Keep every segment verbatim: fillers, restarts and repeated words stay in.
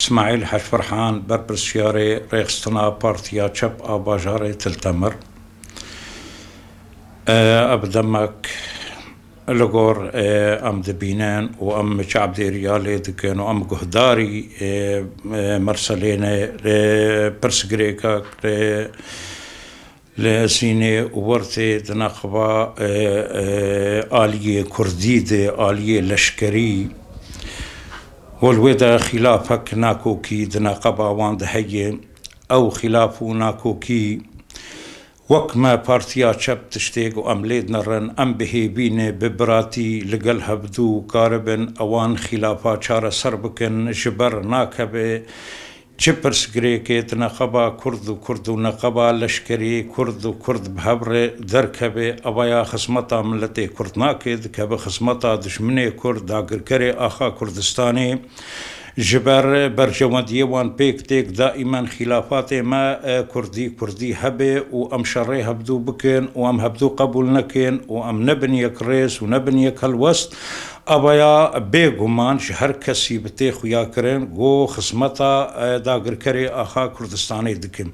Îsmaîl Hec Ferhan, berpirsiyarê rêxistina Partiya Çep a bajarê Til Temir. E, ev demek li gor, e, em dibînin û em çavdêriya lê dikin û em guhdarî, e, e, merselê ne, e, pirsgirêkek, e, Li Sînê û Wertê di neqeba, e, e, aliyê kurdî de, aliyê leşkerî, û li wê de xîlafek nakokî di neqeba wan de heye. Ew xîlaf û nakokî wek me Partiya Çep tiştê ku em lê dinerin, em bi hêvî ne, bi biratî li gel hevdû karibin ewan xîlafa çareser bikin, ji ber nakeve Çi pirsgirêkê di neqeba kurd û kurd û neqeba leşkerî kurd û kurd bi hev re derkeve, ev ya xizmeta miletê kurd nake, dikeve xizmeta dijminê kurd, dagirkerê axa Kurdistanê. Ji ber berjewendiyê wan pêk têk daîmen xîlafatê me, e, kurdî kurdî hebe û em şerê hevdû bikin û em hevdû qebûl nekin û em nebin yek rêz û nebin yek helwest. Avaya bêguman ji her kesî bi tê xuya kirin, ku xizmeta, e, dagirkerê axa Kurdistanê dikin.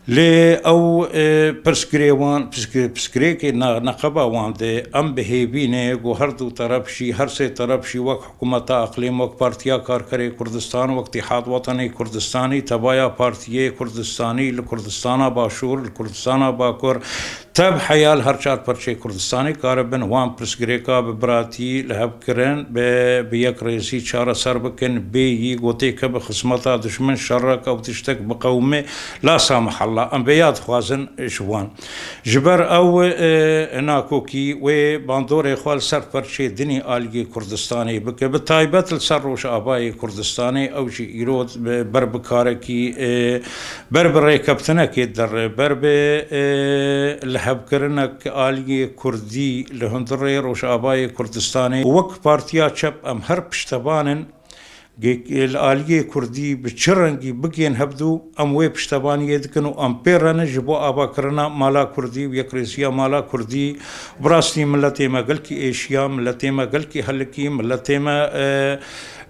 Lê ew, e, pirsgirê wan, pirsgir-, pirsgirêkê na-, neqeba wan de em bi hêvî ne, ku her du teref jî, her sê teref jî wek hikûmeta eqlîm, wek Partiya Karkerê Kurdistan, wek Tîhad Wetenê Kurdistanî, tevaya partiyê Kurdistanî li Kurdistana Başûr, li Kurdistana Bakur, Tev heya li her çar perçeyê Kurdistanê karibin wan pirsgirêka bi biratî li hev kirin, bi, bi yekrêzî çareser bikin, bêyî gotê ke bi xizmeta dijmin şerek ew tiştek biqewime, la samahalla. Em vêya dixwazin ji wan. Ji ber ew, e, nakokî wê bandorê xwe li ser perçê dinî aliyê Kurdistanê bike, bi taybet li ser Rojavayê Kurdistanê, ew jî îro bi, ber bi karekî, e, Ber bi rêkeftinekê dere, ber bi, e, lihevkirinek aliyê kurdî li hundirê Rojavayê Kurdistanê. Wek Partiya Çep em her piştevan in, ge-, li aliyê kurdî bi çi rengî bigên hevdû, em wê piştevaniyê dikin û em pê re ne ji bo avakirina mala kurdî û yekrêziya mala kurdî. Bi rastî miletê me gelkî êşiya, miletê me gelkî helikî, miletê me, e,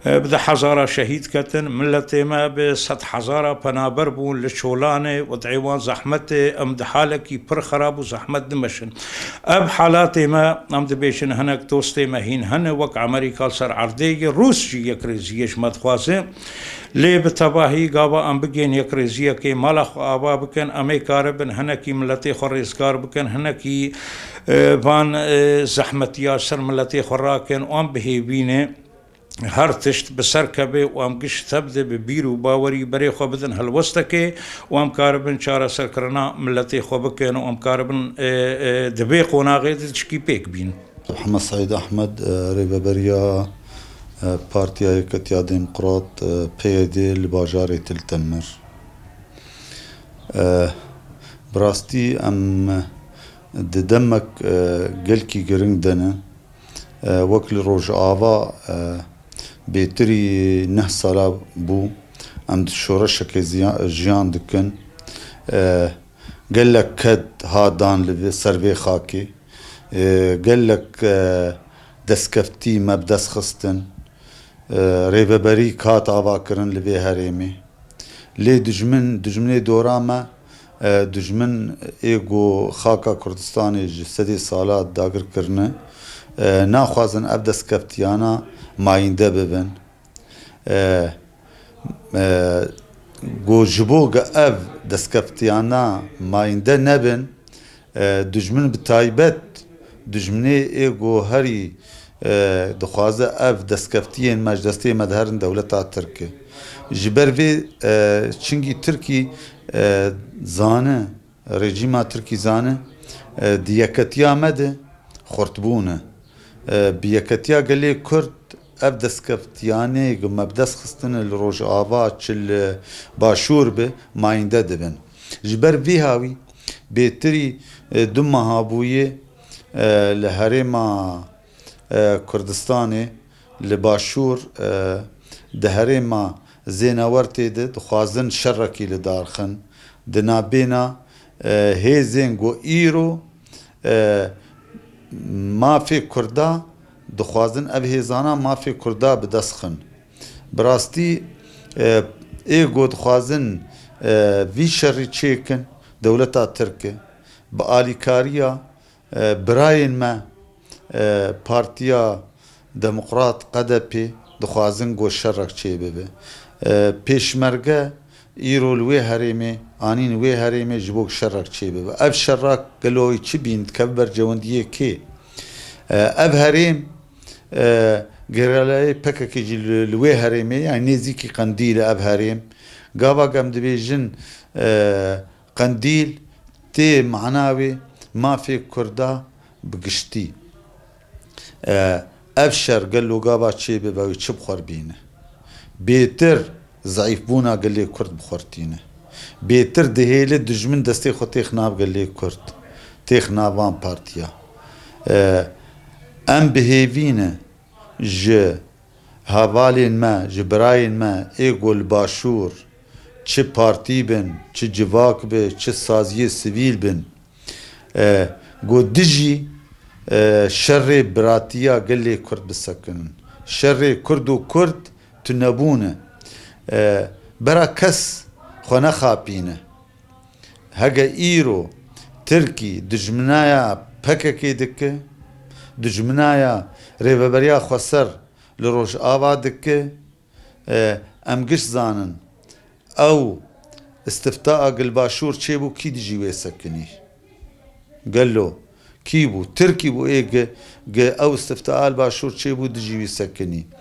E, bi deh hezara şehîd ketin, miletê me bi sed hezara penaber bûn li çolanê û di êwan zehmetê, em di halekî pir xerab û zehmet dimeşin. Ev halatê me, em dibêjin, hinek dostê me hîn hene, wek Amerîka li ser erdê ye, Rûs jî yekrêziyê ji me dixwaze. Lê bi tevahî gava em bigên yekrêziyekê, mala xwe ava bikin, em ê karibin hinekî miletê xwe rêzgar bikin, hinekî, e, van, e, zehmetiya ser miletê xwe rakin û em bi hêvî ne. Her tişt bi ser keve û em giş tev de bi bîr û bawerî berê xwe bidin helwestekê û em karibin çareserkirina miletê xwe bikin û em karibin, e, e, di vê qonaxê de tişkî pêk bîn. Hema Seîd Ehmed, e, rêveberiya, e, Partiya Yeketiya Demokrat, e, P Y D li bajarê Til Temir. E, bi rastî em di demek, e, gelkî giring de ne. E, wek li Rojava, e, bêtirî neh sala bû, em di şoreşekê ziya-, jiyan dikin. E, gelek ked hat dan li vê, ser vê xakê. E, gelek, e, destkeftî me bi dest xistin. E, rêveberî hat avakirin li vê herêmê. Lê dijmin, dijminê dora me, e, dijmin ê ku xaka Kurdistanê ji sedê sala dagir kirine, e, naxwazin ev destkeftiyana mayînde bibin. E, e, ku ji bo ge ev destkeftiyana mayînde nebin, E, dijmin bi taybet, dijminê ê ku herî, e, dixwaze ev destkeftiyên me ji destê me diherin dewleta Tirk e. Ji ber vê, e, çingî Tirkî, e, zane, rejîma Tirkî zane, e, di yeketiya me de xurtbûn e. E, bi yeketiya gelê Kurd ev destkeftiyanê ku me bi dest xistine li Rojava çi li Başûr be, mayînde dibin. Ji ber vî hawî bêtirî, e, du meha bûye, e, li herêma, e, Kurdistanê, li Başûr, e, di herêma Zênawertê de dixwazin şerekî li dar xin. Di navbêna, e, hêzên ku îro, e, mafê Kurda dixwazin, ev hêzana mafê Kurda bi dest xin. Bi rastî E, ê ku dixwazin, e, vî şerî çêkin, dewleta Tirk e, bi alîkariya, e, birayên me, e, Partiya Demokrat, Q D P, dixwazin ku şerek çêbibe. E, Pêşmerge îro li wê herêmê, anîn wê herêmê ji bo ku şerek çêbibe. Ev şerek gelo wî çi bîn dikeve ber cewendiyê kê? E, ev herêm, e, gerîlayê P K K jî li, li wê herêmê, yani nêzîkî Qendîl e ev herêm. Gava ku em dibêjin, e, Qendîl tê mana wê mafê Kurda bi giştî. E, ev şer gelo gava çêbibe wê çi bi xwe re bîne? Bêtir zeîfbûna gelê Kurd bi xwe re tîne. Bêtir dihêle dijmin destê xwe têx nav gelê Kurd, têx nav van partiya. E, em bi hêvî ne ji hevalên me, ji birayên me ê ku li Başûr, çi partî bin, çi civak be, çi saziyê sivîl bin, e, ku dijî, e, şerê biratiya gelê Kurd bisekinin. Şerê Kurd û Kurd tunebûne. E, bera kes xwe nexapîne. Hege îro Tirkî dijminaya P K K dike, dijminaya Rêveberiya Xweser li Rojava dike, e, em giş zanin, ew istiftaa gil Başûr çêbû, kî dijî wê sekinî? Gelo kî bû? Tirkî bû ê gi, gi ew istiftaa li Başûr çêbû dijî wî sekinî.